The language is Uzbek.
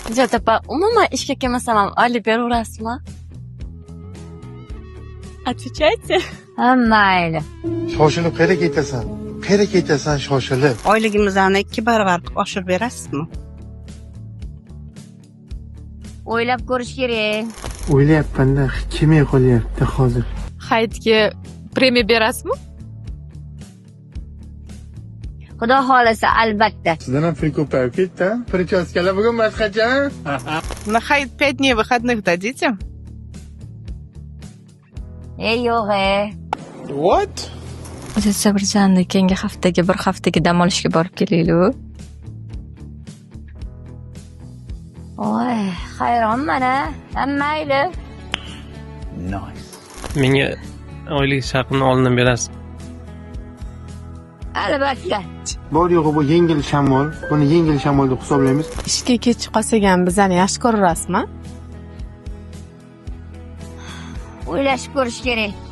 Najot opa, umuman ishga kelmasam ham oylik beraverasizmi? Отвечайте. Ha, mayli. Shoshilib qayerga ketasan? Qayerga ketasan shoshilib? Oyligimizni 2 barobar qilib oshirib berasizmi? O'ylab ko'rish kerak. O'ylayapman-da, kelmay qolyapti hozir. Hayitga premiya berasizmi? Xudo xolasa, albatta. Sizdan ham pul ko'payib ketdi, Прическа lar bugun boshqacha. На хайт 5 дней выходных дадите? Ey, yo'q, e. What? O'zi Sabirjonni keyingi haftaga bir haftaga dam olishga borib kelaylik. Oy, hayronman a. Ha, mayli. Menga oylik haqimni oldindan berasiz. Albatta. Bor yo'g'i bu yengil shamol. Buni yengil shamol deb hisoblaymiz. Ishga kech qolsak ham bizani yaxshi ko'rasizmi? O'ylashib ko'rish kerak.